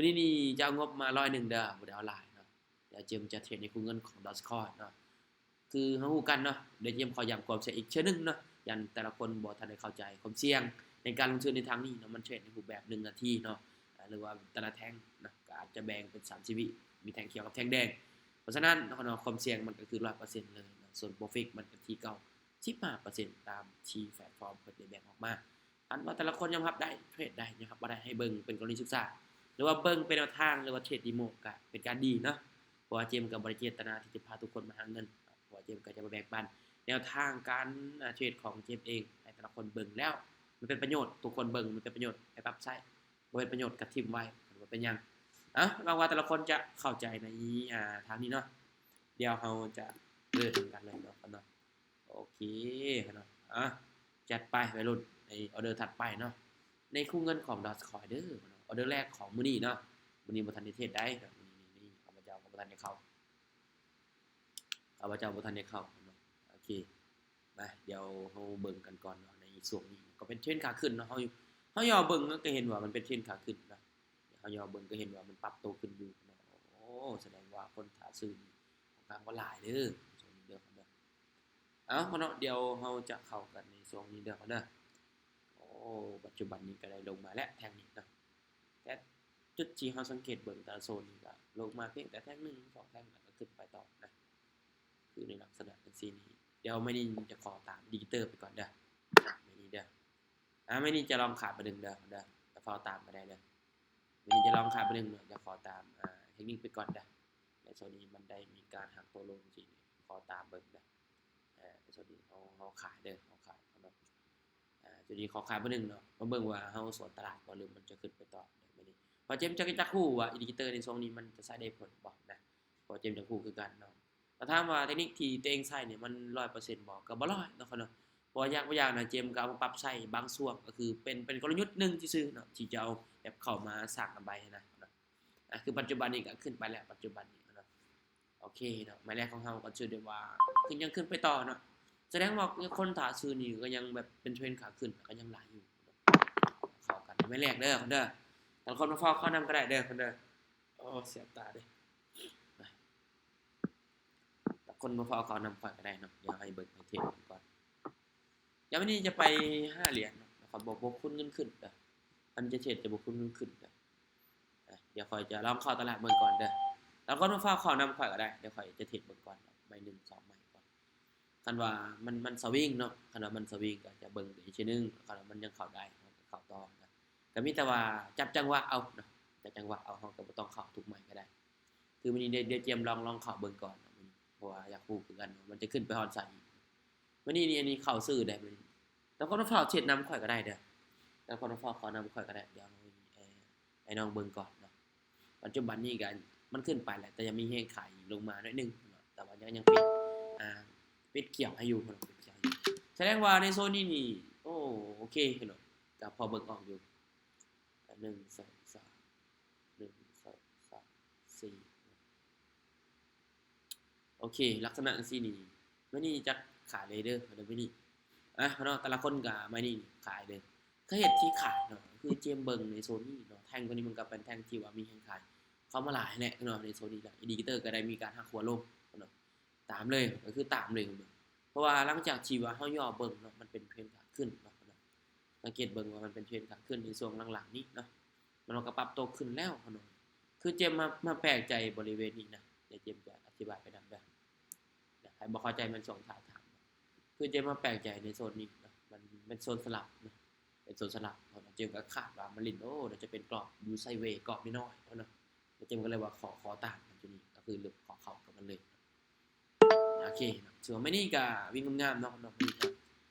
ມື້ນີ້ນີ້ຈະເອົາງົບມາຮ້ອຍໜຶ່ງເດີ ບໍ່ໄດ້ເອົາຫຼາຍເນາະ. ດຽວເຈມຈະເທຣດໃນຄູ່ເງິນຂອງ Dogecoin ເນາະ. ຄືເຮົາຮູ້ກັນເນາະ ດຽວເຈມຂໍຢ້ຳຄວາມເຊື່ອອີກເທື່ອໜຶ່ງເນາະ ຢ້ານແຕ່ລະຄົນບໍ່ທັນໄດ້ເຂົ້າໃຈຄວາມສ່ຽງໃນການລົງທຶນໃນທາງນີ້ເນາະ. ມັນເທຣດໃນຮູບແບບໜຶ່ງນາທີເນາະ ຫຼືວ່າແຕ່ລະແທ່ງເນາະ ກໍອາດຈະແບ່ງເປັນສາມຊີວິ ມີແທ່ງຂຽວກັບແທ່ງແດງ. ເພາະສະນັ້ນເນາະ ຄວາມສ່ຽງມັນກໍຄືຮ້ອຍເປີເຊັນເລີຍເນາະ ສ່ວນ profit ມັນກໍທີ່ເກົ່າ ສິບຫ້າເປີເຊັນ ຕາມທີ່ແພລດຟອມເພິ່ນໄດ້ແບ່ງອອກມາ. ອັນວ່າແຕ່ລະຄົນຍອມຮັບໄດ້ ເທຣດໄດ້ ຍອມຮັບບໍ່ໄດ້ ໃຫ້ເບິ່ງເປັນກໍລະນີສຶກສາ ຫຼືວ່າເບິ່ງເປັນແນວທາງ ຫຼືວ່າເທຣດ demo ກະເປັນການດີເນາະ. ເພາະວ່າເຈມກໍບໍ່ໄດ້ເຈດຕະນາທີ່ຈະພາທຸກຄົນມາຫາເງິນ ເພາະວ່າເຈມກໍຈະມາແບ່ງປັນແນວທາງການ ອາ ເທຣດຂອງເຈມເອງ ໃຫ້ແຕ່ລະຄົນເບິ່ງແລ້ວມັນເປັນປະໂຫຍດ ທຸກຄົນເບິ່ງມັນເປັນປະໂຫຍດ ໃຫ້ປັບໃຊ້ ບໍ່ເປັນປະໂຫຍດກໍຖິ້ມໄວ້ ບໍ່ເປັນຫຍັງ. ເອົ້າ ຫວັງວ່າແຕ່ລະຄົນຈະເຂົ້າໃຈໃນ ອາ ທາງນີ້ເນາະ. ດຽວເຮົາຈະເລີ່ມກັນເລີຍເນາະ ເນາະ. ໂອເຄເນາະ ອາ ຈັດໄປໄວລຸ້ນ ໃນອອເດີຖັດໄປເນາະ ໃນຄູ່ເງິນຂອງ Dogecoin ເດີເນາະ. ອອເດີແລກຂອງມື້ນີ້ເນາະ ມື້ນີ້ບໍ່ທັນໄດ້ເທຣດໃດເນາະ ມື້ນີ້ນີ້ຂ້າພະເຈົ້າກໍບໍ່ທັນໄດ້ເຂົ້າ ຂ້າພະເຈົ້າບໍ່ທັນໄດ້ເຂົ້າເນາະ. ໂອເຄ ມາ ດຽວເຮົາເບິ່ງກັນກ່ອນເນາະ ໃນຊ່ວງນີ້ກໍເປັນເທຣນຂາຂຶ້ນເນາະ. ເຮົາ ເຮົາຍໍເບິ່ງກໍເຫັນວ່າມັນເປັນເທຣນຂາຂຶ້ນເນາະ ເຮົາຍໍເບິ່ງກໍເຫັນວ່າມັນປັບໂຕຂຶ້ນຢູ່ເນາະ. ໂອ້ ສະແດງວ່າຄົນຖ້າຊື້ນີ້ຂ້ອນຂ້າງວ່າຫຼາຍເດີ ຊ່ວງນີ້ເດີ ເດີ. ເອົາເນາະ ດຽວເຮົາຈະເຂົ້າກັນໃນຊ່ວງນີ້ເດີ ເດີ. ໂອ້ ປັດຈຸບັນນີ້ກໍໄດ້ລົງມາແລ້ວແທ່ງນີ້ເນາະ ແຕ່ຈຸດທີ່ເຮົາສັງເກດເບິ່ງແຕ່ລະໂຊນນີ້ກໍລົງມາພຽງແຕ່ແທ່ງໜຶ່ງສອງແທ່ງ ແລ້ວກໍຂຶ້ນໄປຕໍ່ນະ ຄືໃນລັກສະນະຈັ່ງຊີ້ນີ້. ດຽວໄມ້ນີ້ຈະຂໍຕາມ Indicator ໄປກ່ອນເດີ ໄມ້ນີ້ເດີ. ອາ ໄມ້ນີ້ຈະລອງຂາຍບາດໜຶ່ງເດີ ເດີ ຈະເຝົ້າຕາມກໍໄດ້ເດີ. ໄມ້ນີ້ຈະລອງຂາຍບາດໜຶ່ງເນາະ ຈະຂໍຕາມ ອາ ເທັກນິກໄປກ່ອນເດີ. ໃນໂຊນນີ້ມັນໄດ້ມີການຫັກຕົວລົງຊີ້ ຂໍຕາມເບິ່ງເດີ. ອາ ໃນໂຊນນີ້ເຮົາ ເຮົາຂາຍເດີ ເຮົາຂາຍເນາະ. ອາ ໂຊນນີ້ຂໍຂາຍບາດໜຶ່ງເນາະ ມາເບິ່ງວ່າເຮົາສວນຕະຫຼາດບໍ່ ຫຼືມັນຈະຂຶ້ນໄປຕໍ່ໃນມື້ນີ້. ເພາະເຈມຈະ ຈະຮູ້ວ່າ Indicator ໃນຊ່ວງນີ້ມັນຈະໃຊ້ໄດ້ຜົນບໍ່ນະ ເພາະເຈມຈະຮູ້ຄືກັນເນາະ. ຖ້າຖາມວ່າເທັກນິກທີ່ຕົວເອງໃຊ້ນີ້ມັນຮ້ອຍເປີເຊັນບໍ່ ກໍບໍ່ຮ້ອຍເນາະ ເນາະ. ເພາະວ່າຢາກບໍ່ຢາກນະ ເຈມກໍເອົາມາປັບໃຊ້ບາງຊ່ວງ ກໍຄືເປັນ ເປັນກົນລະຍຸດໜຶ່ງຊື່ໆເນາະ ທີ່ຈະເອົາແບບເຂົ້າມາສ້າງກຳໄລຫັ້ນນະ ເນາະ. ອາ ຄືປັດຈຸບັນນີ້ກໍຂຶ້ນໄປແລ້ວ ປັດຈຸບັນນີ້ເນາະ. ໂອເຄເນາະ ໄມ້ແລກຂອງເຮົາກໍຖືໄດ້ວ່າຂຶ້ນ ຍັງຂຶ້ນໄປຕໍ່ເນາະ ສະແດງວ່າຄົນຖ້າຊື້ນີ້ກໍຍັງແບບເປັນເທຣນຂາຂຶ້ນ ກໍຍັງຫຼາຍຢູ່ເນາະ. ເຂົ້າກັນໄມ້ແລກເດີຄົນເດີ ແຕ່ລະຄົນມາເຝົ້າເຂົ້ານຳກໍໄດ້ເດີຄົນເດີ. ໂອ້ ແສບຕາເດ້ ແຕ່ລະຄົນມາເຝົ້າເຂົ້ານຳຂ້ອຍກໍໄດ້ເນາະ. ດຽວໃຫ້ເບິ່ງ ໃຫ້ເທຣດເບິ່ງກ່ອນ. ດຽວມື້ນີ້ຈະໄປຫ້າຫຼຽນເນາະ ແລ້ວຂ້ອຍບໍ່ ບໍ່ຄູນເງິນຂຶ້ນເດີ ອັນຈະເທຣດຈະບໍ່ຄູນເງິນຂຶ້ນເດີ. ອາ ດຽວຂ້ອຍຈະລອງເຂົ້າຕະຫຼາດເບິ່ງກ່ອນເດີ ແລ້ວກໍມາເຝົ້າເຂົ້ານຳຂ້ອຍກໍໄດ້ ດຽວຂ້ອຍຈະເທຣດເບິ່ງກ່ອນເນາະ ໄມ້ໜຶ່ງສອງໄມ້ກ່ອນ. ຄັນວ່າມັນ ມັນສະວິງເນາະ ຄັນວ່າມັນສະວິງກໍຈະເບິ່ງອີກເທື່ອໜຶ່ງ ຄັນວ່າມັນຍັງເຂົ້າໄດ້ ເຮົາກໍເຂົ້າຕໍ່ນະ. ກໍມີແຕ່ວ່າຈັບຈັງຫວະເອົາເນາະ ຈັບຈັງຫວະເອົາ ເຮົາກໍບໍ່ຕ້ອງເຂົ້າທຸກໄມ້ກໍໄດ້. ຄືມື້ນີ້ດຽວ ດຽວຈຽມລອງ ລອງເຂົ້າເບິ່ງກ່ອນເນາະ ມື້ນີ້ ເພາະວ່າຢາກຮູ້ຄືກັນວ່າມັນຈະຂຶ້ນໄປຮອດໃສ. ມື້ນີ້ນີ້ ອັນນີ້ເຂົ້າຊື້ໄດ້ມື້ນີ້ ແຕ່ຄົນມາເຝົ້າເທຣດນຳຂ້ອຍກໍໄດ້ເດີ ແຕ່ຄົນມາເຝົ້າເຂົ້ານຳຂ້ອຍກໍໄດ້. ດຽວ ເອີ ໃຫ້ນ້ອງເບິ່ງກ່ອນເນາະ. ປັດຈຸບັນນີ້ກໍມັນຂຶ້ນໄປແລ້ວ ແຕ່ຍັງມີແຮງຂາຍລົງມາໜ້ອຍໜຶ່ງເນາະ ແຕ່ວ່າຍັງ ຍັງປິດ ອ່າ ປິດຂຽວໃຫ້ຢູ່ເນາະ ປິດຂຽວໃຫ້ຢູ່. ສະແດງວ່າໃນໂຊນນີ້ນີ້ ໂອ້ ໂອເຄເນາະ ກໍພໍເບິ່ງອອກຢູ່ ໜຶ່ງ ສອງ ສາມ ໜຶ່ງ ສອງ ສາມ ສີ່ ໂອເຄ ລັກສະນະຈັ່ງຊີ້ນີ້ ໄມ້ນີ້ຈັກຂາຍເລີຍເດີ ໄມ້ນີ້ ອາ ເນາະ ແຕ່ລະຄົນກໍໄມ້ນີ້ຂາຍເດີ. ສາເຫດທີ່ຂາຍເນາະ ຄືເຈມເບິ່ງໃນໂຊນນີ້ເນາະ ແທ່ງຕົວນີ້ມັນກໍເປັນແທ່ງທີ່ວ່າມີແຮງຂາຍເຂົ້າມາຫຼາຍແຫຼະເນາະ ໃນໂຊນນີ້ແຫຼະ. Indicator ກໍໄດ້ມີການຫັກຫົວລົງເນາະ ຕາມເລີຍ ກໍຄືຕາມເລີຍ ເພາະວ່າຫຼັງຈາກທີ່ວ່າເຮົາຍໍເບິ່ງເນາະ ມັນເປັນເທຣນຂາຂຶ້ນເນາະ ສັງເກດເບິ່ງວ່າມັນເປັນເທຣນຂາຂຶ້ນໃນຊ່ວງຫຼັງໆນີ້ເນາະ ແລ້ວມັນກໍປັບໂຕຂຶ້ນແລ້ວເນາະ. ຄືເຈມມາ ມາແປກໃຈບໍລິເວນນີ້ນະ ດຽວເຈມຈະອະທິບາຍໄປນຳເດີ ໃຜບໍ່ເຂົ້າໃຈແມ່ນສົ່ງທ້າຍຖາມ. ຄືເຈມມາແປກໃຈໃນໂຊນນີ້ເນາະ ມັນເປັນໂຊນສະຫຼັບເນາະ ເປັນໂຊນສະຫຼັບເນາະ. ເຈມກໍຄາດວ່າມັນຫຼິ້ນ ໂອ້ ໜ້າຈະເປັນກອບຢູ່ໄຊເວ ກອບນ້ອຍໆເນາະ ແລ້ວເຈມກໍເລີຍວ່າຂໍ ຂໍຕາມມັນຢູ່ນີ້ ກໍຄືເລີຍຂໍເຂົ້າກັບມັນເລີຍ. ໂອເຄເນາະ ຖືວ່າມື້ນີ້ກໍວິນງາມໆເນາະ ເນາະ ມື້ນີ້ກໍ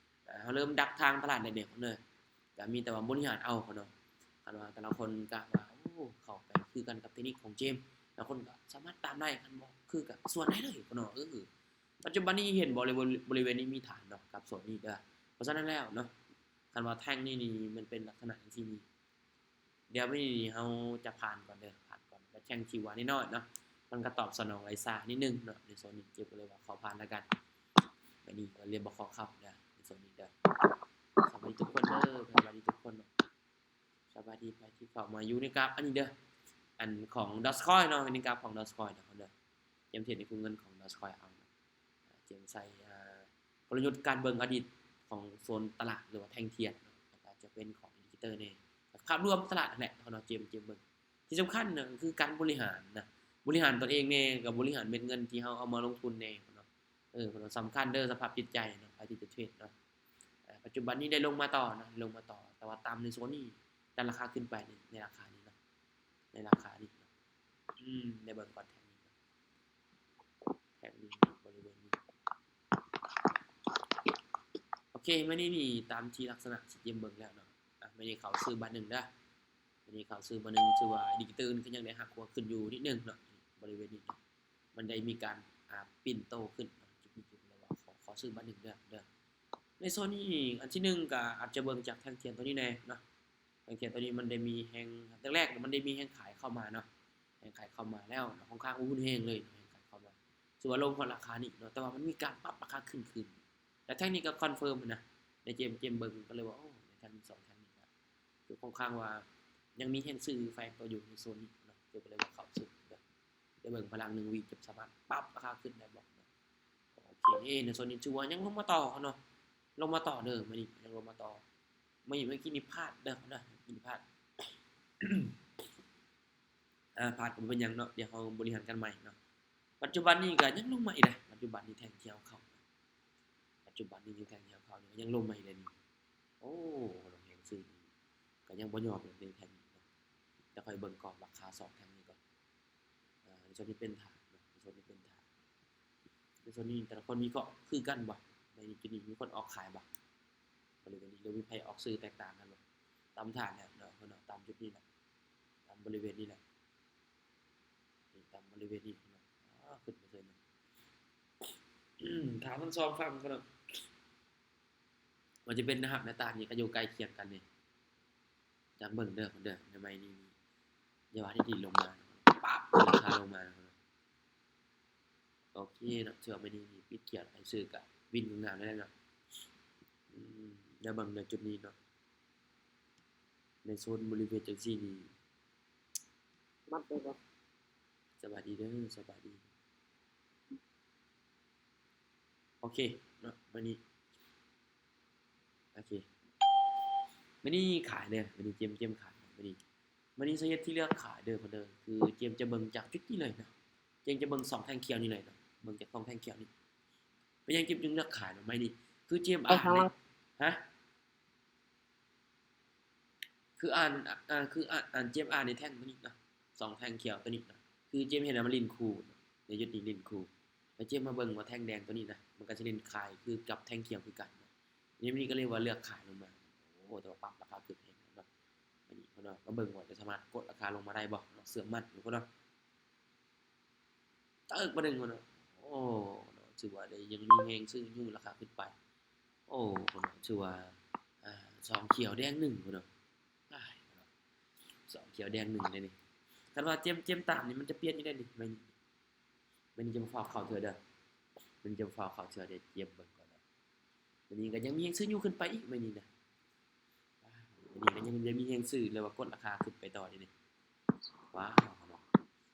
ເຮົາເລີ່ມດັກທາງຕະຫຼາດໄດ້ແດ່ເນາະ ກໍມີແຕ່ວ່າບໍລິຫານເອົາເນາະ. ຄັນວ່າແຕ່ລະຄົນກະວ່າ ໂອ້ ເຂົ້າໄປຄືກັນກັບເທັກນິກຂອງເຈມ ແຕ່ລະຄົນກໍສາມາດຕາມໄດ້ ຄັນບໍ່ຄືກໍສວນໄດ້ເລີຍເນາະ. ເອີ ປັດຈຸບັນນີ້ເຫັນບໍລິ ບໍລິເວນນີ້ມີຖານເນາະ ກັບໂຊນນີ້ເດີ. ເພາະສະນັ້ນແລ້ວເນາະ ຄັນວ່າແທ່ງນີ້ນີ້ມັນເປັນລັກສະນະຈັ່ງຊີ້ນີ້ ດຽວມື້ນີ້ເຮົາຈະຜ່ານກ່ອນເດີ ຜ່ານກ່ອນ ແລະ ແທ່ງທີ່ວ່ານ້ອຍໆເນາະ ມັນກໍຕອບສະໜອງໄລຊານິດໜຶ່ງເນາະ. ໃນໂຊນນີ້ເຈມກໍເລີຍວ່າຂໍຜ່ານແລ້ວກັນ ແບບນີ້ກໍເລີຍບໍ່ຂໍເຂົ້າເດີ ໃນໂຊນນີ້ເດີ. ສະບາຍດີທຸກຄົນເດີ ສະບາຍດີທຸກຄົນເນາະ ສະບາຍດີໃຜທີ່ເຂົ້າມາຢູ່ໃນກາບອັນນີ້ເດີ. ອັນຂອງ Dogecoin ເນາະ ເຫັນກາບຂອງ Dogecoin ເນາະ ເດີ ເຈມເທຣດໃນຄູ່ເງິນຂອງ Dogecoin ເອົາ ເຈມໃສ່ ອ່າ ກົນລະຍຸດການເບິ່ງອະດີດຂອງໂຊນຕະຫຼາດ ຫຼືວ່າແທ່ງທຽນເນາະ ແລ້ວກໍອາດຈະເປັນຂອງ indicator ແດ່ ພາບລວມຕະຫຼາດຫັ້ນແຫຼະເນາະ ເຈມ ເຈມເບິ່ງ. ທີ່ສຳຄັນນະ ກໍຄືການບໍລິຫານນະ ບໍລິຫານຕົນເອງແດ່ ກັບບໍລິຫານເມັດເງິນທີ່ເຮົາເອົາມາລົງທຶນແດ່ເນາະ. ເອີ ສຳຄັນເດີ ສະພາບຈິດໃຈເນາະ ໃຜທີ່ຈະເທຣດເນາະ. ເອີ ປັດຈຸບັນນີ້ໄດ້ລົງມາຕໍ່ເນາະ ລົງມາຕໍ່ ແຕ່ວ່າຕ່ຳໃນໂຊນນີ້ ດັນລາຄາຂຶ້ນໄປໃນ ໃນລາຄານີ້ເນາະ ໃນລາຄານີ້ເນາະ. ອືມ ໄດ້ເບິ່ງກ່ອນແທ່ງນີ້ເນາະ ແທ່ງນີ້ ບໍລິເວນນີ້. ໂອເຄ ມື້ນີ້ນີ້ຕາມທີ່ລັກສະນະທີ່ເຈມເບິ່ງແລ້ວເນາະ. ອ່ະ ມື້ນີ້ເຂົ້າຊື້ບາດໜຶ່ງເດີ ມື້ນີ້ເຂົ້າຊື້ບາດໜຶ່ງ ຖືວ່າ indicator ກໍຍັງໄດ້ຫັກຫົວຂຶ້ນຢູ່ນິດໜຶ່ງເນາະ ບໍລິເວນນີ້ເນາະ ມັນໄດ້ມີການ ອ່າ ປິ່ນໂຕຂຶ້ນເນາະ ຈຸດນີ້ຈຸດ ແລ້ວວ່າຂໍ ຂໍຊື້ບາດໜຶ່ງເດີ ເດີ. ໃນໂຊນນີ້ ອັນທີໜຶ່ງກໍອາດຈະເບິ່ງຈາກແທ່ງທຽນຕົວນີ້ແດ່ເນາະ ແທ່ງທຽນຕົວນີ້ມັນໄດ້ມີແຮງ ແລກໆ ມັນໄດ້ມີແຮງຂາຍເຂົ້າມາເນາະ ແຮງຂາຍເຂົ້າມາແລ້ວເນາະ ຂ້ອນຂ້າງຮຸນແຮງເລີຍເນາະ ແຮງຂາຍເຂົ້າມາ ຖືວ່າລົງຮອດລາຄານີ້ເນາະ ແຕ່ວ່າມັນມີການປັບລາຄາຂຶ້ນຄືນ ແລ້ວແທ່ງນີ້ກໍຄອນເຟີມນະ ໄດ້ເຈມ ເຈມເບິ່ງກໍເລີຍວ່າ ໂອ້ ໃນແທ່ງນີ້ ສອງແທ່ງນີ້ກໍຄືຂ້ອນຂ້າງວ່າຍັງມີແຮງຊື້ແຝງຕົວຢູ່ໃນໂຊນນີ້ເນາະ ກໍເລີຍວ່າເຂົ້າຊື້ເນາະ. ໄດ້ເບິ່ງພະລັງໜຶ່ງວິ ຈະສາມາດປັບລາຄາຂຶ້ນໄດ້ບໍ່ເນາະ. ໂອເຄ ໃນໂຊນນີ້ຖືວ່າຍັງລົງມາຕໍ່ເນາະ ລົງມາຕໍ່ເດີ ມື້ນີ້ຍັງລົງມາຕໍ່. ມື້ ມື້ກີ້ນີ້ພາດເດີເນາະ ມື້ກີ້ນີ້ພາດ ອ່າ ພາດກໍບໍ່ເປັນຫຍັງເນາະ ດຽວເຮົາບໍລິຫານກັນໃໝ່ເນາະ. ປັດຈຸບັນນີ້ກໍຍັງລົງມາອີກເດ້ ປັດຈຸບັນນີ້ແທ່ງທີ່ເຮົາເຂົ້າ ປັດຈຸບັນນີ້ແທ່ງທີ່ເຮົາເຂົ້ານີ້ກໍຍັງລົງມາອີກເດ້ນີ້. ໂອ້ ແຮງຊື້ນີ້ກໍຍັງບໍ່ຍອມເລີຍໃນແທ່ງນີ້ເນາະ. ດຽວຂ້ອຍເບິ່ງກອບລາຄາສອງແທ່ງນີ້ກ່ອນ. ອ່າ ໃນໂຊນນີ້ເປັນຖານເນາະ ໃນໂຊນນີ້ເປັນຖານ ໃນໂຊນນີ້ແຕ່ລະຄົນວິເຄາະຄືກັນບໍ່? ໃນຈຸດນີ້ມີຄົນອອກຂາຍບໍ່? ບໍລິເວນນີ້ ຫຼືມີໃຜອອກຊື້ແຕກຕ່າງກັນບໍ່? ຕາມຖານແຫຼະເນາະ ຕາມຈຸດນີ້ແຫຼະ ຕາມບໍລິເວນນີ້ແຫຼະ ນີ້ ຕາມບໍລິເວນນີ້ເນາະ. ອ້າວ ຂຶ້ນມາເຊີຍເນາະ ຖານທັງສອງຝັ່ງເນາະ ວ່າຈະເປັນແນວຮັບແນວຕ້ານນີ້ ກໍຢູ່ໃກ້ຄຽງກັນນີ້. ຈະເບິ່ງເດີ ເດີ ໃນໄມ້ນີ້ ຢ່າວ່າໄດ້ດີດລົງມາ ປັບ ລາຄາລົງມາ. ໂອເຄເນາະ ຖືວ່າໄມ້ນີ້ນີ້ປິດຂຽດໃຫ້ຊື້ກະວິນງາມໆ ແລ້ວເນາະ. ອືມ ດຽວເບິ່ງໃນຈຸດນີ້ເນາະ ໃນໂຊນບໍລິເວນຈັ່ງຊີ້ນີ້ ມັດໄດ້ບໍ່? ສະບາຍດີເດີ ສະບາຍດີ. ໂອເຄເນາະ ມື້ນີ້ ໂອເຄ ມື້ນີ້ຂາຍເດີ ມື້ນີ້ເຈມ ເຈມຂາຍ ມື້ນີ້ ມື້ນີ້ສາເຫດທີ່ເລືອກຂາຍເດີ ເພາະເດີ ຄືເຈມຈະເບິ່ງຈາກຈຸດນີ້ເລີຍເນາະ ເຈມຈະເບິ່ງສອງແທ່ງຂຽວນີ້ເລີຍເນາະ ເບິ່ງຈາກສອງແທ່ງຂຽວນີ້. ເປັນຫຍັງເຈມຈຶ່ງເລືອກຂາຍເນາະ ໄມ້ນີ້ ຄືເຈມອ່ານ ຮະ? ຄືອ່ານ ອ່າ ຄືອ່ານ ເຈມອ່ານໃນແທ່ງຕົວນີ້ເນາະ ສອງແທ່ງຂຽວຕົວນີ້ເນາະ ຄືເຈມເຫັນວ່າມັນຫຼິ້ນຄູ່ເນາະ ໃນຈຸດນີ້ຫຼິ້ນຄູ່ ແລ້ວເຈມມາເບິ່ງວ່າແທ່ງແດງຕົວນີ້ນະ ມັນກໍຊິຫຼິ້ນຂາຍຄືກັບແທ່ງຂຽວຄືກັນເນາະ. ນີ້ ນີ້ກໍເລີຍວ່າເລືອກຂາຍລົງມາ. ໂອ້ ແຕ່ວ່າປັບລາຄາຂຶ້ນແຮງເນາະ ອັນນີ້ເນາະ ມາເບິ່ງວ່າຈະສາມາດກົດລາຄາລົງມາໄດ້ບໍ່ເນາະ ເຊື່ອໝັ້ນຢູ່ເນາະ. ເຕີກບາດໜຶ່ງເນາະ ໂອ້ ເນາະ ຖືວ່າໄດ້ຍັງມີແຮງຊື້ຍູ້ລາຄາຂຶ້ນໄປ. ໂອ້ ເນາະ ຖືວ່າ ອ່າ ສອງຂຽວແດງໜຶ່ງເນາະ ອ້າຍ ເນາະ ສອງຂຽວແດງໜຶ່ງເດ້ນີ້. ຄັນວ່າເຈມ ເຈມຕາມນີ້ມັນຈະປ່ຽນຢູ່ໄດ໋ນີ້ ແມ່ນ ແມ່ນຈະບໍ່ຟ້າວເຂົ້າເທື່ອເດີ ແມ່ນຈະບໍ່ຟ້າວເຂົ້າເທື່ອເດ້ ເຈມເບິ່ງກ່ອນເນາະ. ມື້ນີ້ກໍຍັງມີແຮງຊື້ຍູ້ຂຶ້ນໄປອີກມື້ນີ້ນະ ມື້ນີ້ກໍຍັງ ຍັງມີແຮງຊື້ ຫຼືວ່າກົດລາຄາຂຶ້ນໄປຕໍ່ເດ້ນີ້. ວ້າວ ເນາະ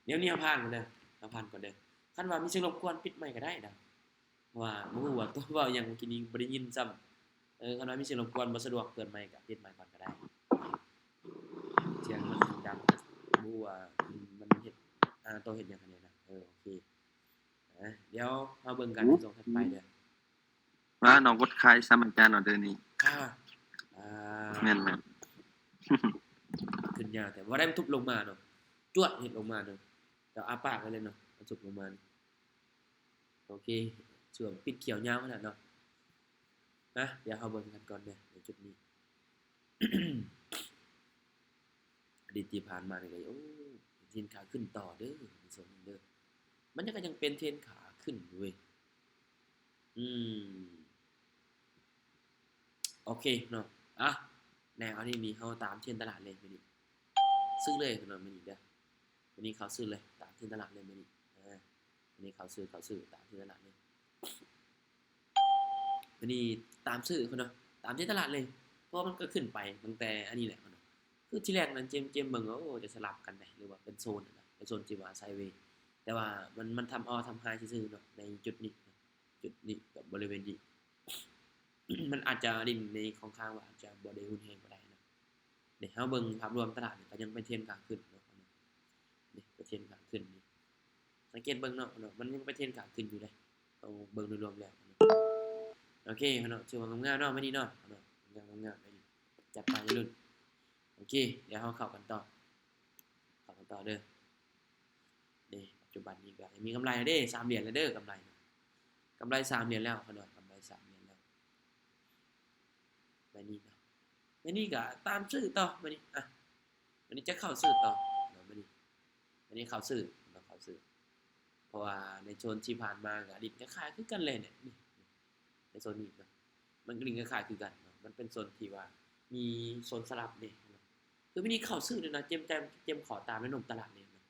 ແນວນີ້ເຮົາຜ່ານກ່ອນເດີ ເຮົາຜ່ານກ່ອນເດີ. ຄັນວ່າມີສຽງລົບກວນປິດໄມກະໄດ້ນະ ເພາະວ່າບໍ່ຮູ້ວ່າຕົວເວົ້າຫຍັງເມື່ອກີ້ນີ້ບໍ່ໄດ້ຍິນຊ້ຳ. ເອີ ຄັນວ່າມີສຽງລົບກວນບໍ່ສະດວກເປີດໄມກະປິດໄມກ່ອນກະໄດ້ ສຽງມັນດັງ ບໍ່ຮູ້ວ່າມັນເຮັດ ອ່າ ໂຕເຮັດຫຍັງຫັ້ນແດ່ນະ. ເອີ ໂອເຄ ອ່າ ດຽວເຮົາເບິ່ງກັນໃນຊ່ວງຖັດໄປເດີ. ວ່ານ້ອງກົດຂາຍຊ້ຳອາຈານເນາະເດີນີ້. ອ່າ ອ່າ ແມ່ນໆ ຂຶ້ນຍາວແຕ່ວ່າໄດ້ມັນທຸບລົງມາເນາະ ຈວດເຮັດລົງມາເນາະ ແຕ່ອາປາກໄວ້ເລີຍເນາະ ມັນທຸບລົງມາ. ໂອເຄ ສ່ວນປິດຂຽວຍາວຂະໜາດເນາະ. ນະ ດຽວເຮົາເບິ່ງກັນກ່ອນເດີ ໃນຈຸດນີ້ ອະດີດທີ່ຜ່ານມານີ້ກໍ ໂອ້ ເທຣນຂາຂຶ້ນຕໍ່ເດີ ໃນຊ່ວງນີ້ເດີ ມັນກໍຍັງເປັນເທຣນຂາຂຶ້ນຢູ່ເວີຍ. ອືມ ໂອເຄເນາະ ອ່ະ ແນວອັນນີ້ນີ້ເຮົາຕາມເທຣນຕະຫຼາດເລີຍມື້ນີ້ ຊື້ເລີຍເນາະມື້ນີ້ເດີ ມື້ນີ້ເຂົ້າຊື້ເລີຍ ຕາມເທຣນຕະຫຼາດເລີຍມື້ນີ້ ອ່າ ມື້ນີ້ເຂົ້າຊື້ ເຂົ້າຊື້ຕາມເທຣນຕະຫຼາດເລີຍ. ມື້ນີ້ຕາມຊື້ເນາະ ຕາມເທຣນຕະຫຼາດເລີຍ ເພາະວ່າມັນກໍຂຶ້ນໄປຕັ້ງແຕ່ອັນນີ້ແຫຼະເນາະ ຄືທີແລກນັ້ນ ເຈມ ເຈມເບິ່ງ ໂອ້ ຈະສະຫຼັບກັນໄດ໋ ຫຼືວ່າເປັນໂຊນນະ ເປັນໂຊນທີ່ວ່າໄຊເວ ແຕ່ວ່າມັນ ມັນທຳອໍທຳຮາຍຊື່ໆເນາະ ໃນຈຸດນີ້ ຈຸດນີ້ກັບບໍລິເວນນີ້ ມັນອາດຈະຫຼິ້ນໃນຂ້ອນຂ້າງວ່າອາດຈະບໍ່ໄດ້ຮຸນແຮງປານໃດນະ. ເດ ເຮົາເບິ່ງພາບລວມຕະຫຼາດນີ້ ກໍຍັງເປັນເທຣນຂາຂຶ້ນເນາະ ເດ ເປັນເທຣນຂາຂຶ້ນນີ້ ສັງເກດເບິ່ງເນາະ ມັນຍັງເປັນເທຣນຂາຂຶ້ນຢູ່ເດ ເຮົາເບິ່ງໂດຍລວມແລ້ວເນາະ. ໂອເຄເນາະ ຖືວ່າງາມໆເນາະ ມື້ນີ້ເນາະ ງາມໆ ງາມໆ ຈັດໄປລຸ້ນ. ໂອເຄ ດຽວເຮົາເຂົ້າກັນຕໍ່ ເຂົ້າກັນຕໍ່ເດີ. ເດ ປັດຈຸບັນນີ້ກໍມີກຳໄລແລ້ວເດ ສາມຫຼຽນແລ້ວເດີ ກຳໄລ ກຳໄລສາມຫຼຽນແລ້ວເນາະ ກຳໄລສາມຫຼຽນແລ້ວ ບາດນີ້ເນາະ ບາດນີ້ກໍຕາມຊື້ຕໍ່ ບາດນີ້ ອ່ະ ບາດນີ້ຈະເຂົ້າຊື້ຕໍ່ເນາະ ບາດນີ້ ບາດນີ້ເຂົ້າຊື້ເນາະ ເຂົ້າຊື້ ເພາະວ່າໃນໂຊນທີ່ຜ່ານມາກໍຫຼິ້ນຄ້າຍໆຄືກັນເລີຍເນຍ ນີ້ ໃນໂຊນນີ້ເນາະ ມັນກໍຫຼິ້ນຄ້າຍໆຄືກັນເນາະ ມັນເປັນໂຊນທີ່ວ່າມີໂຊນສະຫຼັບເດ້ເນາະ ຄືມື້ນີ້ເຂົ້າຊື້ເລີຍເນາະ ເຈມ ເຈມ ເຈມຂໍຕາມແນວໂນ້ມຕະຫຼາດເລີຍເນາະ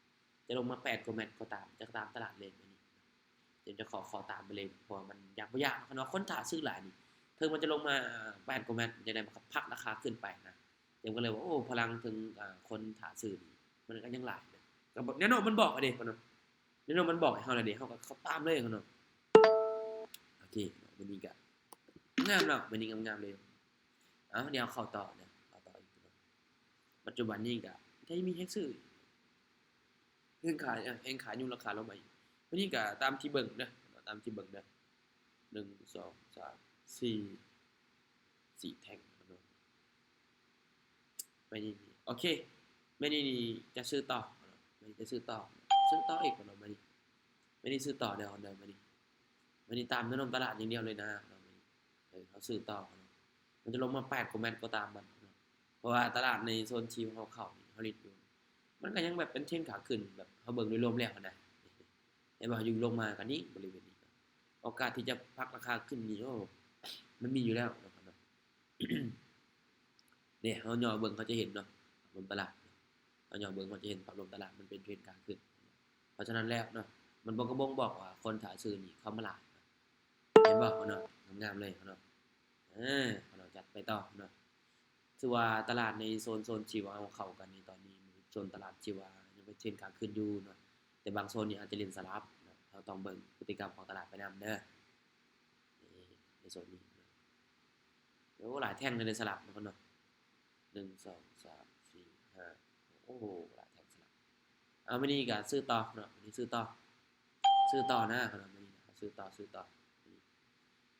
ຈະລົງມາແປດກວ່າແມັດກໍຕາມ ຈະຕາມຕະຫຼາດເລີຍມື້ນີ້ ເຈມຈະຂໍ ຂໍຕາມໄປເລີຍ ເພາະວ່າມັນຢາກບໍ່ຢາກເນາະ ຄັນວ່າຄົນຖ້າຊື້ຫຼາຍນີ້ ເຖິງມັນຈະລົງມາແປດກວ່າແມັດ ມັນຈະໄດ້ພັກລາຄາຂຶ້ນໄປນະ ເຈມກໍເລີຍວ່າ ໂອ້ ພະລັງເຖິງ ອ່າ ຄົນຖ້າຊື້ນີ້ ມັນກໍຍັງຫຼາຍນະ ກໍແນວໂນ້ມມັນບອກເດ້ເນາະ ແນວໂນ້ມມັນບອກໃຫ້ເຮົາແລ້ວເດ້ ເຮົາກໍເຂົ້າຕາມເລີຍເນາະ. ໂອເຄ ມື້ນີ້ກໍງາມເນາະ ມື້ນີ້ງາມໆເລີຍ. ເອົາ ດຽວເຂົ້າຕໍ່ເດີ ເຂົ້າຕໍ່ອີກເນາະ ປັດຈຸບັນນີ້ກໍໄດ້ມີແຮງຊື້ ແຮງຂາຍ ເອີ ແຮງຂາຍຍົກລາຄາລົງມາອີກ ມື້ນີ້ກໍຕາມທີ່ເບິ່ງເດີ ຕາມທີ່ເບິ່ງເດີ ໜຶ່ງ ສອງ ສາມ ສີ່ ສີ່ແທ່ງເນາະ. ແມ່ນອີ່ຫຼີ ໂອເຄ ແມ່ນອີ່ຫຼີ ຈະຊື້ຕໍ່ເນາະ ແມ່ນຈະຊື້ຕໍ່ ຊື້ຕໍ່ອີກເນາະ ແມ່ນ ແມ່ນຊື້ຕໍ່ແລ້ວເນາະ ແມ່ນ ແມ່ນຕາມແນວໂນ້ມຕະຫຼາດຢ່າງດຽວເລີຍນະເນາະ ແມ່ນ ເອີ ເຮົາຊື້ຕໍ່ເນາະ ມັນຈະລົງມາແປດກວ່າແມັດກໍຕາມມັນເນາະ ເພາະວ່າຕະຫຼາດໃນໂຊນທີ່ເຮົາເຂົ້ານີ້ ເຮົາຫຼິ້ນຢູ່ ມັນກໍຍັງແບບເປັນເທຣນຂາຂຶ້ນ ແບບເຮົາເບິ່ງໂດຍລວມແລ້ວນະ ເຫັນບໍ່ ຢູ່ລົງມາກໍນີ້ ບໍລິເວນນີ້ ໂອກາດທີ່ຈະພັກລາຄາຂຶ້ນນີ້ ໂອ້ ມັນມີຢູ່ແລ້ວເນາະ ເດ້ ເຮົາຍໍເບິ່ງເຮົາຈະເຫັນເນາະ ພາບລວມຕະຫຼາດ ເຮົາຍໍເບິ່ງເຮົາຈະເຫັນພາບລວມຕະຫຼາດມັນເປັນເທຣນຂາຂຶ້ນ ເພາະສະນັ້ນແລ້ວເນາະ ມັນບໍ່ກະບົ່ງບອກວ່າຄົນຖ້າຊື້ນີ້ເຂົ້າມາຫຼາຍ ເຫັນບໍ່ເນາະ ງາມໆເລີຍເນາະ ເອີ ເນາະ ຈັດໄປຕໍ່ເນາະ ຖືວ່າຕະຫຼາດໃນໂຊນ ໂຊນທີ່ວ່າເຮົາເຂົ້າກັນໃນຕອນນີ້ ໂຊນຕະຫຼາດທີ່ວ່າຍັງເປັນເທຣນຂາຂຶ້ນຢູ່ເນາະ ແຕ່ບາງໂຊນນີ້ອາດຈະຫຼິ້ນສະຫຼັບເນາະ ເຮົາຕ້ອງເບິ່ງພຶດຕິກຳຂອງຕະຫຼາດໄປນຳເດີ ນີ້ ໃນໂຊນນີ້ເນາະ ໂອ້ ຫຼາຍແທ່ງເລີຍສະຫຼັບເນາະ ໜຶ່ງ ສອງ ສາມ ສີ່ ຫ້າ ໂອ້ໂຫ ຫຼາຍແທ່ງສະຫຼັບ ເອົາ ມື້ນີ້ກໍຊື້ຕໍ່ເນາະ ມື້ນີ້ຊື້ຕໍ່ ຊື້ຕໍ່ນະ ມື້ນີ້ຊື້ຕໍ່ ຊື້ຕໍ່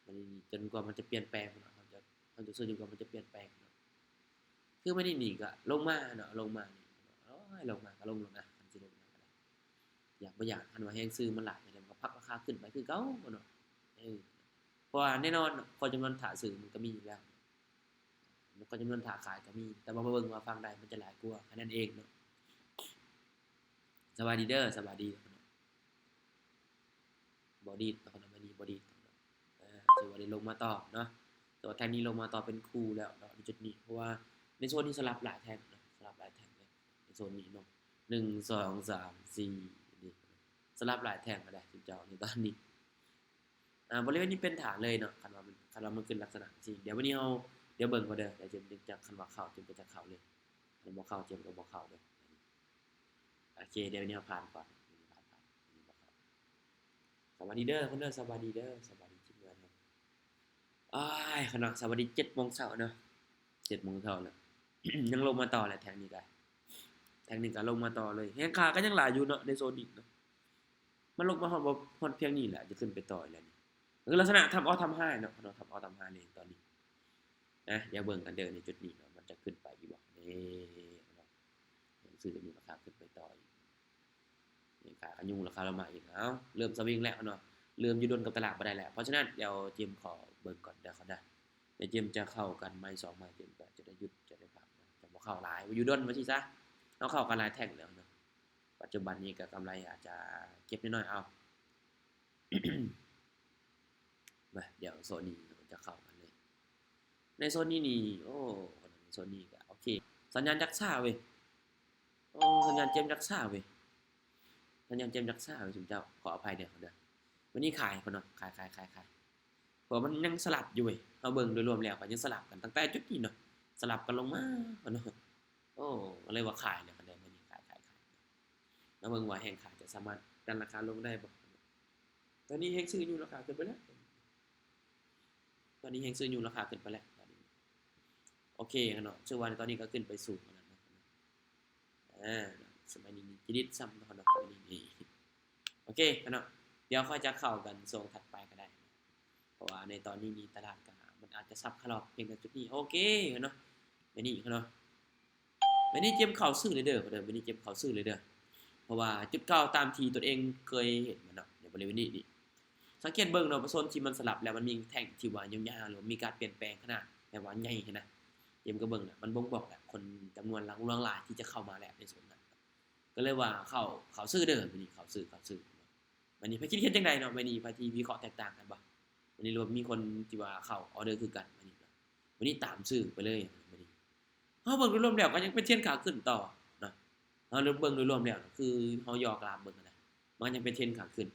ມື້ນີ້ຈົນກວ່າມັນຈະປ່ຽນແປງເນາະ ເຮົາຈະ ເຮົາຈະຊື້ຈົນກວ່າມັນຈະປ່ຽນແປງເນາະ ຄືມື້ນີ້ນີ້ກໍລົງມາເນາະ ລົງມານີ້ ໂອ້ຍ ລົງມາກໍລົງໂລດນະ ຄັນຊິລົງມາກໍໄດ້ ຢາກບໍ່ຢາກ ຄັນວ່າແຮງຊື້ມັນຫຼາຍ ມັນກໍພັກລາຄາຂຶ້ນໄປຄືເກົ່າເນາະ ເອີ ເພາະວ່າແນ່ນອນເນາະ ຂໍ້ຈຳນວນຖ້າຊື້ມັນກໍມີຢູ່ແລ້ວ ແລ້ວກໍຈຳນວນຖ້າຂາຍກໍມີ ແຕ່ວ່າມາເບິ່ງວ່າຝັ່ງໃດມັນຈະຫຼາຍກວ່າ ແຄ່ນັ້ນເອງເນາະ. ສະບາຍດີເດີ ສະບາຍດີ ບໍ່ດີດເນາະ ມື້ນີ້ບໍ່ດີດເນາະ ຖືວ່າໄດ້ລົງມາຕໍ່ເນາະ ແຕ່ວ່າແທ່ງນີ້ລົງມາຕໍ່ເປັນຄູ່ແລ້ວເນາະ ໃນຈຸດນີ້ ເພາະວ່າໃນໂຊນນີ້ສະຫຼັບຫຼາຍແທ່ງເນາະ ສະຫຼັບຫຼາຍແທ່ງເລີຍ ໃນໂຊນນີ້ເນາະ ໜຶ່ງ ສອງ ສາມ ສີ່ ນີ້ ສະຫຼັບຫຼາຍແທ່ງແລ້ວເດ້ ເຈົ້າ ໃນຕອນນີ້ ອ່າ ບໍລິເວນນີ້ເປັນຖານເລີຍເນາະ ຄັນວ່າມັນ ຄັນວ່າມັນຂຶ້ນລັກສະນະຈັ່ງຊີ້ ດຽວມື້ນີ້ເຮົາ ດຽວເບິ່ງກ່ອນເດີ ດຽວຈະ ຈະ ຄັນວ່າເຂົ້າ ເຈມກໍຈະເຂົ້າເລີຍ ຄັນບໍ່ເຂົ້າ ເຈມກໍບໍ່ເຂົ້າເລີຍ ໂອເຄ ດຽວນີ້ເຮົາຜ່ານກ່ອນ ຜ່ານ ຜ່ານ ຜ່ານ ສະບາຍດີເດີ ຄົນເດີ ສະບາຍດີເດີ ສະບາຍດີທີມງານເຮົາ ອ້າຍ ຄັນວ່າສະບາຍດີ ເຈັດໂມງເຊົ້າເນາະ ເຈັດໂມງເຊົ້າແລ້ວ ຍັງລົງມາຕໍ່ແຫຼະ ແທ່ງນີ້ກະ ແທ່ງນີ້ກະລົງມາຕໍ່ເລີຍ ແຮງຂາກະຍັງຫຼາຍຢູ່ເນາະ ໃນໂຊນນີ້ເນາະ ມັນລົງມາຮອດ ຮອດພຽງນີ້ແຫຼະ ຈະຂຶ້ນໄປຕໍ່ອີກແລ້ວນີ້ ຄືລັກສະນະທຳອໍທຳຮາຍເນາະ ເນາະ ທຳອໍທຳຮາຍເລີຍຕອນນີ້ ນະ ດຽວເບິ່ງກັນເດີ ໃນຈຸດນີ້ເນາະ ມັນຈະຂຶ້ນໄປອີກບໍ່ ນີ້ເນາະ ຊື້ຕົວນີ້ລາຄາຂຶ້ນໄປຕໍ່ອີກ ນີ້ຂາກະຍຸງລາຄາລົງມາອີກ ເອົ້າ ເລີ່ມສະວິງແລ້ວເນາະ ເລີ່ມຢູ່ດົນກັບຕະຫຼາດບໍ່ໄດ້ແລ້ວ ເພາະສະນັ້ນ ດຽວເຈມຂໍເບິ່ງກ່ອນເດີ ເຂົ້າເດີ ດຽວເຈມຈະເຂົ້າກັນໄມ້ສອງໄມ້ ເຈມກໍຈະໄດ້ຢຸດ ຈະໄດ້ພັກເນາະ ຈະບໍ່ເຂົ້າຫຼາຍ ຢູ່ດົນວ່າຊີ້ຊະ ເຮົາເຂົ້າກັນຫຼາຍແທ່ງແລ້ວເນາະ ປັດຈຸບັນນີ້ກໍກຳໄລອາດຈະເກັບນ້ອຍໆເອົາ ມາ ດຽວໂຊນນີ້ເຮົາຈະເຂົ້າກັນເລີຍ ໃນໂຊນນີ້ນີ້ ໂອ້ ໂຊນນີ້ກໍໂອເຄ ສັນຍານຈັກຊ້າເວີຍ ໂອ້ ສັນຍານເຈມຈັກຊ້າເວີຍ ສັນຍານເຈມຈັກຊ້າເວີຍ ຊຸມເຈົ້າ ຂໍອະໄພເດີ ເດີ ມື້ນີ້ຂາຍເພິ່ນເນາະ ຂາຍ ຂາຍ ຂາຍ ຂາຍ ເພາະວ່າມັນຍັງສະຫຼັບຢູ່ເວີຍ ເຮົາເບິ່ງໂດຍລວມແລ້ວກໍຍັງສະຫຼັບກັນຕັ້ງແຕ່ຈຸດນີ້ເນາະ ສະຫຼັບກັນລົງມາເນາະ ໂອ້ ກໍເລີຍວ່າຂາຍແລ້ວ ຄັນໄດ້ມື້ນີ້ຂາຍ ຂາຍ ຂາຍ ມາເບິ່ງວ່າແຮງຂາຍຈະສາມາດດັນລາຄາລົງໄດ້ບໍ່. ຕອນນີ້ແຮງຊື້ຍົກລາຄາຂຶ້ນໄປແລ້ວ ຕອນນີ້ແຮງຊື້ຍົກລາຄາຂຶ້ນໄປແລ້ວ ຕອນນີ້ ໂອເຄເນາະ ຖືວ່າຕອນນີ້ກໍຂຶ້ນໄປສູງແລ້ວເນາະ. ອາ ສະໄໝນີ້ຈະດິດຊ້ຳເນາະ ມື້ນີ້ ໂອເຄເນາະ ດຽວຄ່ອຍຈະເຂົ້າກັນຊ່ວງຖັດໄປກໍໄດ້ ເພາະວ່າໃນຕອນນີ້ນີ້ຕະຫຼາດກໍ ມັນອາດຈະສັບຂະຫຼອກພຽງແຕ່ຈຸດນີ້. ໂອເຄເນາະ ມື້ນີ້ເນາະ ມື້ນີ້ເຈມເຂົ້າຊື້ເລີຍເດີ ມື້ນີ້ເຈມເຂົ້າຊື້ເລີຍເດີ ເພາະວ່າຈຸດເກົ່າຕາມທີ່ຕົນເອງເຄີຍເຫັນມັນເນາະ ໃນບໍລິເວນນີ້ນີ້ ສັງເກດເບິ່ງເນາະ ໂຊນທີ່ມັນສະຫຼັບແລ້ວ ມັນມີແທ່ງທີ່ວ່າຍາວໆ ຫຼືວ່າມີການປ່ຽນແປງຂະໜາດແບບວ່າໃຫຍ່ຫັ້ນນະ ເຈມກໍເບິ່ງແລ້ວ ມັນບົ່ງບອກແລ້ວ ຄົນຈຳນວນຫຼວງຫຼາຍທີ່ຈະເຂົ້າມາແລ້ວໃນໂຊນນັ້ນ ກໍເລີຍວ່າເຂົ້າ ເຂົ້າຊື້ເດີ ມື້ນີ້ເຂົ້າຊື້ ເຂົ້າຊື້. ບາດນີ້ໃຜຄິດເຫັນຈັ່ງໃດເນາະ ບາດນີ້ໃຜທີ່ວິເຄາະແຕກຕ່າງກັນບໍ່ ບາດນີ້ ຫຼືວ່າມີຄົນທີ່ວ່າເຂົ້າອໍເດີຄືກັນ ບາດນີ້ ບາດນີ້ຕາມຊື້ໄປເລີຍ ບາດນີ້ ເຮົາເບິ່ງໂດຍລວມແລ້ວກໍຍັງເປັນເທຣນຂາຂຶ້ນຕໍ່ເນາະ ເຮົາເບິ່ງໂດຍລວມແລ້ວ ຄືເຮົາຍໍກຣາຟເບິ່ງຫັ້ນນະ ມັນຍັງເປັນເທຣນຂາຂຶ້ນ.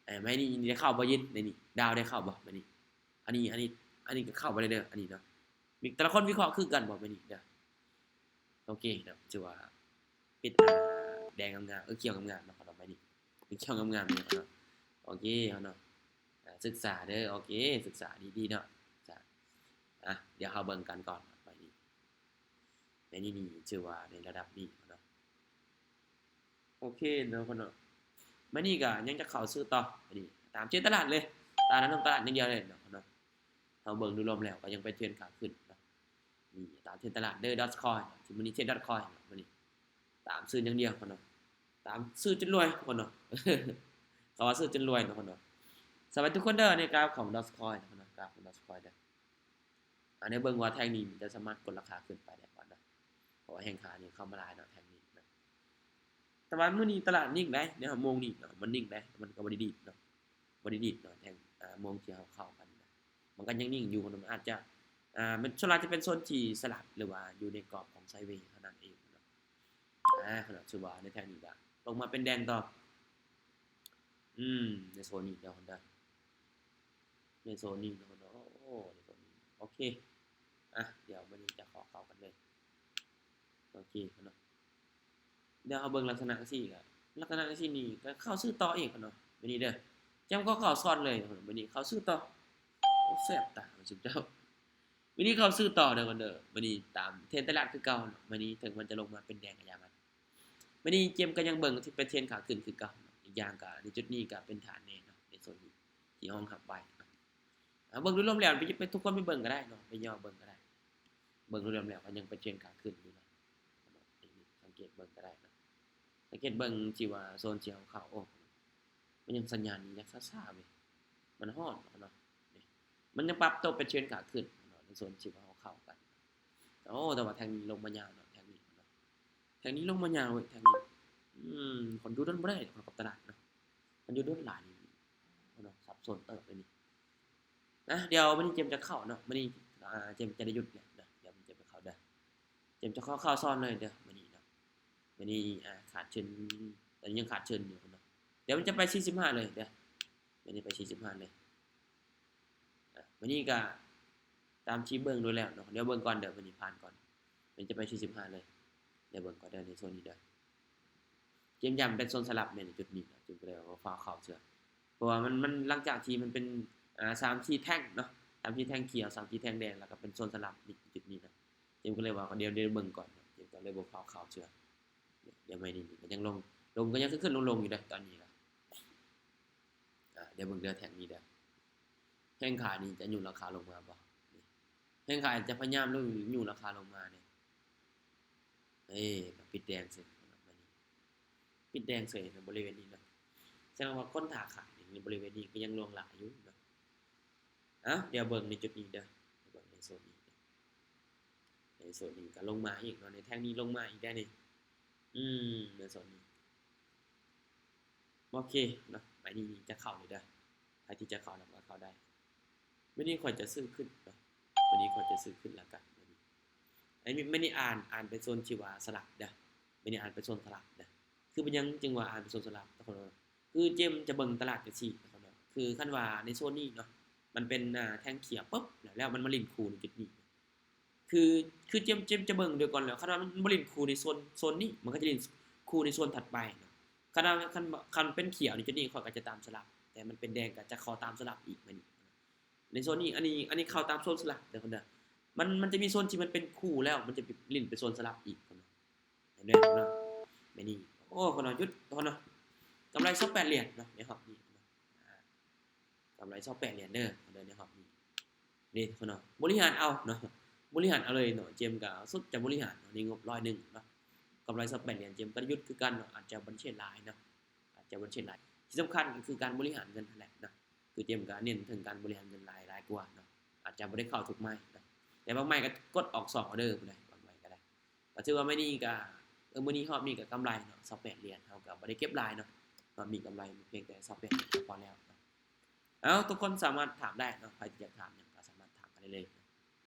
ເອີ ບາດນີ້ໄດ້ເຂົ້າບໍ່ຍິນ ບາດນີ້ ດາວໄດ້ເຂົ້າບໍ່ ບາດນີ້ ອັນນີ້ ອັນນີ້ ອັນນີ້ກໍເຂົ້າໄປເລີຍເດີ ອັນນີ້ເນາະ ມີແຕ່ລະຄົນວິເຄາະຄືກັນບໍ່ ບາດນີ້ເດີ. ໂອເຄເນາະ ຖືວ່າປິດ ອາ ແດງງາມໆ ເອີ ຂຽວງາມໆເນາະ ເນາະ ບາດນີ້ ຂຽວງາມໆເນາະ ໂອເຄເນາະ ອາ ສຶກສາເດີ ໂອເຄ ສຶກສາດີໆເນາະ ອາ ດຽວເຮົາເບິ່ງກັນກ່ອນ ບາດນີ້ ໃນນີ້ນີ້ ຖືວ່າໃນລະດັບນີ້ເນາະ ໂອເຄເນາະ ເນາະ ບາດນີ້ກໍຍັງຈະເຂົ້າຊື້ຕໍ່ ບາດນີ້ຕາມເທຣນຕະຫຼາດເລີຍ ຕາມນ້ຳຕະຫຼາດຢ່າງດຽວເລີຍເນາະ ເນາະ ເຮົາເບິ່ງໂດຍລວມແລ້ວກໍຍັງເປັນເທຣນຂາຂຶ້ນເນາະ ນີ້ຕາມເທຣນຕະຫຼາດເດີ ດອດຄອຍ ທີ່ມື້ນີ້ເທຣນດອດຄອຍເນາະ ມື້ນີ້ຕາມຊື້ຢ່າງດຽວເນາະ ຕາມຊື້ຈົນລວຍເນາະ ເຂົາວ່າຊື້ຈົນລວຍເນາະ ເນາະ. ສະບາຍດີທຸກຄົນເດີ ໃນກຣາຟຂອງດອດຄອຍເນາະ ກຣາຟຂອງດອດຄອຍເດີ ອັນນີ້ເບິ່ງວ່າແທ່ງນີ້ມັນຈະສາມາດກົດລາຄາຂຶ້ນໄປໄດ້ບໍ່ເນາະ ເພາະວ່າແຮງຂາຍນີ້ເຂົ້າມາຫຼາຍເນາະ ແທ່ງນີ້ເນາະ ແຕ່ວ່າມື້ນີ້ຕະຫຼາດນິ່ງໄດ໋ ໃນໂມງນີ້ເນາະ ມັນນິ່ງໄດ໋ ມັນກໍບໍ່ໄດ້ດີດເນາະ ບໍ່ໄດ້ດີດເນາະ ແທ່ງ ອາ ໂມງທີ່ເຮົາເຂົ້າກັນ ມັນກໍຍັງນິ່ງຢູ່ເນາະ ມັນອາດຈະ ອາ ມັນສ່ວນຫຼາຍຈະເປັນໂຊນທີ່ສະຫຼັບ ຫຼືວ່າຢູ່ໃນກອບຂອງໄຊເວເທົ່ານັ້ນເອງເນາະ ອາ ຖືວ່າໃນແທ່ງນີ້ກໍລົງມາເປັນແດງຕໍ່ ອືມ ໃນໂຊນນີ້ເດີ ໃນໂຊນນີ້ເນາະ ໂອ້ ໃນໂຊນນີ້ ໂອເຄ ອາ ດຽວມື້ນີ້ຈະຂໍເຂົ້າກັນເລີຍ ໂອເຄເນາະ ດຽວເຮົາເບິ່ງລັກສະນະຈັ່ງຊີ້ກໍ ລັກສະນະຈັ່ງຊີ້ນີ້ກໍເຂົ້າຊື້ຕໍ່ອີກເນາະ ບາດນີ້ເດີ ຈຳກໍເຂົ້າຊ້ອນເລີຍ ບາດນີ້ເຂົ້າຊື້ຕໍ່ ໂອ້ ແສບຕາເຈົ້າ ບາດນີ້ເຂົ້າຊື້ຕໍ່ເດີ ບາດນີ້ຕາມເທຣນຕະຫຼາດຄືເກົ່າເນາະ ບາດນີ້ເຖິງມັນຈະລົງມາເປັນແດງກໍຢ່າມັນ ບາດນີ້ເຈມກໍຍັງເບິ່ງທີ່ເປັນເທຣນຂາຂຶ້ນຄືເກົ່າເນາະ ອີກຢ່າງກໍໃນຈຸດນີ້ກໍເປັນຖານແນ່ເນາະ ໃນໂຊນນີ້ທີ່ຮອງຮັບໄວ້ເນາະ ອາ ເບິ່ງໂດຍລວມແລ້ວ ໄປ ໄປ ທຸກຄົນໄປເບິ່ງກໍໄດ້ເນາະ ໄປຍໍເບິ່ງກໍໄດ້ ເບິ່ງໂດຍລວມແລ້ວກໍຍັງເປັນເທຣນຂາຂຶ້ນຢູ່ເນາະ ສັງເກດເບິ່ງກໍໄດ້ເນາະ ສັງເກດເບິ່ງທີ່ວ່າໂຊນທີ່ເຮົາເຂົ້າ ໂອ້ ມັນຍັງສັນຍານຍັງຊ້າໆເວີຍ ມັນຮ້ອນເນາະ ມັນຍັງປັບຕົວເປັນເທຣນຂາຂຶ້ນເນາະ ໃນໂຊນທີ່ວ່າເຮົາເຂົ້າກັນ ໂອ້ ແຕ່ວ່າແທ່ງນີ້ລົງມາຍາວເນາະ ແທ່ງນີ້ເນາະ ແທ່ງນີ້ລົງມາຍາວເວີຍ ແທ່ງນີ້ ອືມ ຄົນຢູ່ດົນບໍ່ໄດ້ເນາະ ກັບຕະຫຼາດເນາະ ມັນຢູ່ດົນຫຼາຍນີ້ເນາະ ສັບສົນເຕີບເລີຍນີ້ ນະ ດຽວມື້ນີ້ເຈມຈະເຂົ້າເນາະ ມື້ນີ້ ອາ ເຈມຈະໄດ້ຢຸດແລ້ວນະ ດຽວເຈມຈະເຂົ້າເດີ ເຈມຈະຂໍເຂົ້າຊ້ອນເລີຍເດີ ມື້ນີ້ເນາະ ມື້ນີ້ ອາ ຂາດທຶນ ຕອນນີ້ຍັງຂາດທຶນຢູ່ເນາະ ດຽວມັນຈະໄປສີ່ສິບຫ້າເລີຍເດີ ມື້ນີ້ໄປສີ່ສິບຫ້າເລີຍ ອາ ມື້ນີ້ກະຕາມທີ່ເບິ່ງໂດຍແລ້ວເນາະ ດຽວເບິ່ງກ່ອນເດີ ມື້ນີ້ຜ່ານກ່ອນ ມັນຈະໄປສີ່ສິບຫ້າເລີຍ ດຽວເບິ່ງກ່ອນເດີ ໃນໂຊນນີ້ເດີ ເຈມຢ້ຳເປັນໂຊນສະຫຼັບແມ່ນຈຸດນີ້ເນາະ ຈຶ່ງກໍເລີຍວ່າຟ້າວເຂົ້າເທື່ອ ເພາະວ່າມັນ ມັນ ຫຼັງຈາກທີ່ມັນເປັນ ອາ ສາມສີ່ແທ່ງເນາະ ສາມສີ່ແທ່ງຂຽວ ສາມສີ່ແທ່ງແດງ ແລ້ວກໍເປັນໂຊນສະຫຼັບນີ້ຈຸດນີ້ເນາະ ເຈມກໍເລີຍວ່າ ດຽວ ດຽວເບິ່ງກ່ອນເນາະ ເຈມກໍເລີຍບໍ່ຟ້າວເຂົ້າເທື່ອ ດຽວໄມ້ນີ້ກໍຍັງລົງ ລົງກໍຍັງຂຶ້ນໆລົງໆຢູ່ເດີ ຕອນນີ້ກໍ ອາ ດຽວເບິ່ງເດີ ແທ່ງນີ້ເດີ ແຮງຂາຍນີ້ຈະຍູ້ລາຄາລົງມາບໍ່ ນີ້ ແຮງຂາຍຈະພະຍາຍາມຍູ້ລາຄາລົງມາເດ້ ເອີ ກໍປິດແດງເສີຍ ບາດນີ້ ປິດແດງເສີຍໃນບໍລິເວນນີ້ເນາະ ສະແດງວ່າຄົນຖ້າຂາຍໃນບໍລິເວນນີ້ກໍຍັງຫຼວງຫຼາຍຢູ່ເນາະ ເອົ້າ ດຽວເບິ່ງໃນຈຸດນີ້ເດີ ເບິ່ງໃນໂຊນນີ້ເດີ ໃນໂຊນນີ້ກໍລົງມາອີກເນາະ ໃນແທ່ງນີ້ລົງມາອີກໄດ໋ນີ້ ອືມ ໃນໂຊນນີ້ ໂອເຄເນາະ ບາດນີ້ຈະເຂົ້າເລີຍເດີ ໃຜທີ່ຈະເຂົ້ານຳກໍເຂົ້າໄດ້ ມື້ນີ້ຂ້ອຍຈະຊື້ຂຶ້ນເນາະ ມື້ນີ້ຂ້ອຍຈະຊື້ຂຶ້ນລະກັນ ມື້ນີ້ ອັນນີ້ ມື້ນີ້ອ່ານ ອ່ານເປັນໂຊນທີ່ວ່າສະຫຼັບເດີ ມື້ນີ້ອ່ານເປັນໂຊນສະຫຼັບເດີ ຄືເປັນຫຍັງຈຶ່ງວ່າອ່ານເປັນໂຊນສະຫຼັບ ຄືເຈມຈະເບິ່ງຕະຫຼາດຈັ່ງຊີ້ ຄືຄັນວ່າໃນໂຊນນີ້ເນາະ ມັນເປັນ ອາ ແທ່ງຂຽວປຶບ ແລ້ວ ແລ້ວມັນມາຫຼິ້ນຄູ່ໃນຈຸດນີ້ ຄື ຄື ຄືຈຽມ ຈຽມຈະເບິ່ງໂດຍກ່ອນແລ້ວ ຄັນວ່າມັນບໍ່ຫຼິ້ນຄູ່ໃນໂຊນ ໂຊນນີ້ ມັນກໍຈະຫຼິ້ນຄູ່ໃນໂຊນຖັດໄປເນາະ. ຄັນວ່າ ຄັນ ຄັນເປັນຂຽວໃນຈຸດນີ້ ຂ້ອຍກໍຈະຕາມສະຫຼັບ ແຕ່ມັນເປັນແດງກໍຈະເຂົ້າຕາມສະຫຼັບອີກ ແບບນີ້. ໃນໂຊນນີ້ ອັນນີ້ ອັນນີ້ເຂົ້າຕາມໂຊນສະຫຼັບເດີທຸກຄົນເດີ. ມັນ ມັນຈະມີໂຊນທີ່ມັນເປັນຄູ່ແລ້ວ ມັນຈະຫຼິ້ນໄປໂຊນສະຫຼັບອີກເນາະ. ເຫັນໄໝເນາະ? ແບບນີ້ ໂອ້ ຄົນເນາະ ຢຸດ ຄົນເນາະ. ກຳໄລຊາວແປດຫຼຽນເນາະ ໃນຮອບນີ້ເນາະ. ອາ ກຳໄລຊາວແປດຫຼຽນເດີ ໃນຮອບນີ້. ນີ້ຄົນເນາະ ບໍລິຫານເອົາເນາະ ບໍລິຫານເອົາເລີຍເນາະ. ເຈມກໍສຸດຈະບໍລິຫານເນາະ ໃນງົບຮ້ອຍໜຶ່ງເນາະ. ກຳໄລຊາວແປດຫຼຽນ ເຈມກໍຢຸດຄືກັນເນາະ ອາດຈະບໍ່ໄດ້ເຮັດຫຼາຍເນາະ ອາດຈະບໍ່ໄດ້ເຮັດຫຼາຍ. ທີ່ສຳຄັນກໍຄືການບໍລິຫານເງິນຫັ້ນແຫຼະເນາະ ຄືເຈມກໍເນັ້ນເຖິງການບໍລິຫານເງິນຫຼາຍ ຫຼາຍກວ່າເນາະ. ອາດຈະບໍ່ໄດ້ເຂົ້າທຸກໄມ້ເນາະ ແຕ່ບາງໄມ້ກໍກົດອອກສອງອໍເດີພຸ້ນໃດ໋ ບາງໄມ້ກໍໄດ້. ກໍຖືວ່າມື້ນີ້ກໍ ເອີ ມື້ນີ້ຮອບນີ້ກໍກຳໄລເນາະ ຊາວແປດຫຼຽນ ເຮົາກໍບໍ່ໄດ້ເກັບຫຼາຍເນາະ. ຮອບນີ້ກຳໄລພຽງແຕ່ຊາວແປດຫຼຽນກໍພໍແລ້ວເນາະ. ເອົາ ທຸກຄົນສາມາດຖາມໄດ້ເນາະ ໃຜທີ່ຢາກຖາມຫຍັງກໍສາມາດຖາມກັນໄດ້ເລີຍ.